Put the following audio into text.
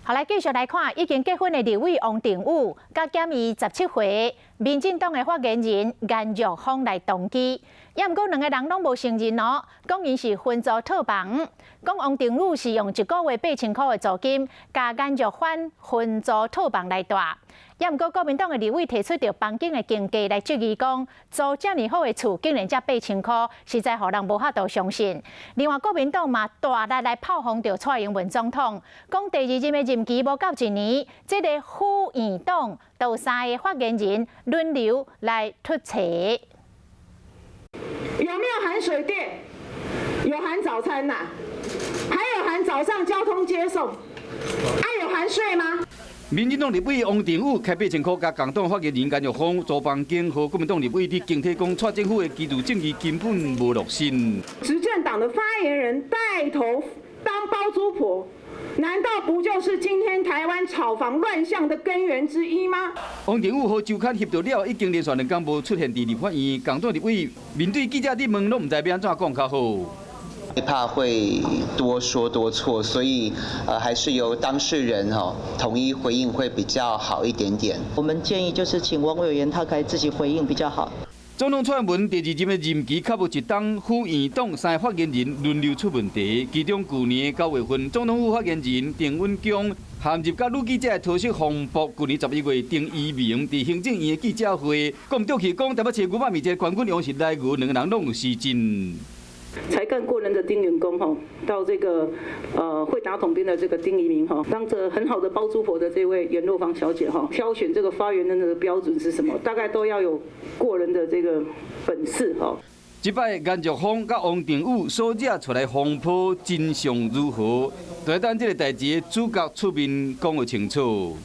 好，來繼續來看，已經結婚的立委王定宇，佮減伊17歲，民進黨的發言人顏若芳來同居，也毋過兩个人攏無承認哦，講𪜶是分租套房，講王定宇是用一個月8000箍的租金，共顏若芳分租套房來蹛。也毋過國民黨的立委提出著房間的經濟來質疑講，租遮爾好的厝竟然才八千箍，實在予人無法度相信。另外，國民黨嘛大力來炮轟著蔡英文總統，講第二任的任期無夠一年，這个府院黨都三个發言人輪流來出錯。有沒有含水電？有含早餐吶？還有含早上交通接送？啊，有含稅嗎？民進黨立委王定宇開8000箍，共共黨發言人顏若芳租房間，予國民黨立委佇警惕講，蔡政府的居住正義根本無落實。執政黨的發言人帶頭當包租婆，難道不就是今天台灣炒房亂象的根源之一嗎？王定宇予周刊翕著了，已經連續兩工無出現佇立法院，共黨立委面對記者的問，攏毋知欲按怎講較好。怕會多說多錯，所以還是由當事人哈統一回應會比較好一點點。我們建議就是請王委員他可以自己回應比較好。總統蔡英文第二任的任期較無一冬，府院黨三个發言人輪流出問題。其中舊年9月份，總統府發言人鄭文強陷入佮女記者的桃色風波。舊年11月，鄭怡明佇行政院的記者會講著去講，台北市牛肉麵這個冠軍王是來牛，兩个人攏有失真。才幹過人的丁允恭哈，到這個會打統編的這個丁怡銘哈，當着很好的包租婆的這位顏若芳小姐哈，挑選這個發言人的標準是什麼？大概都要有過人的這個本事哈。這擺顏若芳佮王定宇所惹出來風波真相如何？就等這个代誌的主角出面講予清楚。